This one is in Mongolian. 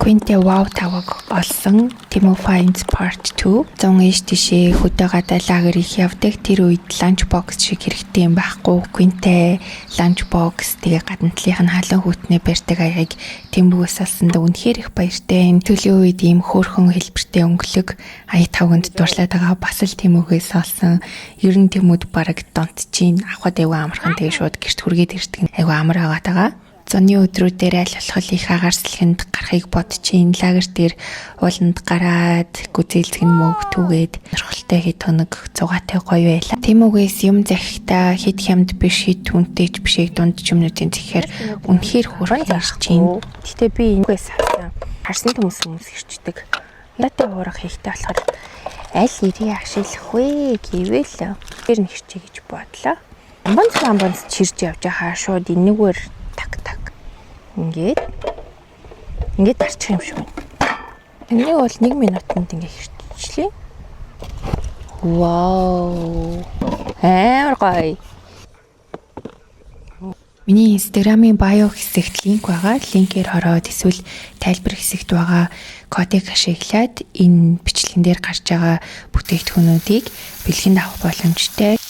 Queen-тэй Wow таваг олсон. Temu Finds Part 2. Зун ийш тийшээ хөдөө гадаа лагер их явдаг. Тэр үед lunch box шиг хэрэгтэй юм байхгүй. Queen-тэй lunch box, тэгээ гадна талынх нь халуун хүйтнээ барьдаг аягийг Temu-гээс олсонд үнэхээр их баяртай. Энэ төлөв үед ийм хөөрхөн хэлбэртэй өнгөлөг ая тавганд дурлаад байгаа. Бас л Temu-гээс олсон. Ер нь Temu-д бараг донтчихин, авахад айгүй амархан, тэгээ шууд гэрт хүргээд ирдэг. Айгүй амар байгаад байгаа. Зуны өдрүүдээр аль болох их агаар сэлгэнд гарахыг бодож ин, лагер дээр ууланд гараад гүзээлзгэн мөг түгээд сонирхолтой хэд хоног зугаатай гоё байла. Temu-гээс юм захихтаа хэд хямд биш, хэд үнэтэй ч бишийг дунд юмнуудын зэхээр үнэхээр хөөрхөн ирж чинь. Гэтэ би энэс авсан. Харсан хүмүүс хүмүүс хэрчдэг. Надад хуурах хийхтэй болохоор аль эрийг ашиглах вэ гэвэл тэр нь хэрчээ гэж бодлоо. Амбанц амбанц чирж явж байхаа шууд энэгээр так так ингээд ингээд дарчих юм шиг байна. Энийг бол 1 минутанд ингээ хэрчлээ. Вау. Амар гоё. Миний Instagram-ын bio хэсэгт линк байгаа. Линкээр ороод эсвэл тайлбар хэсэгт байгаа кодыг ашиглаад энэ бичлэгэн дээр гарч байгаа бүтээгдэхүүнүүдийг бэлгэнд авах боломжтой.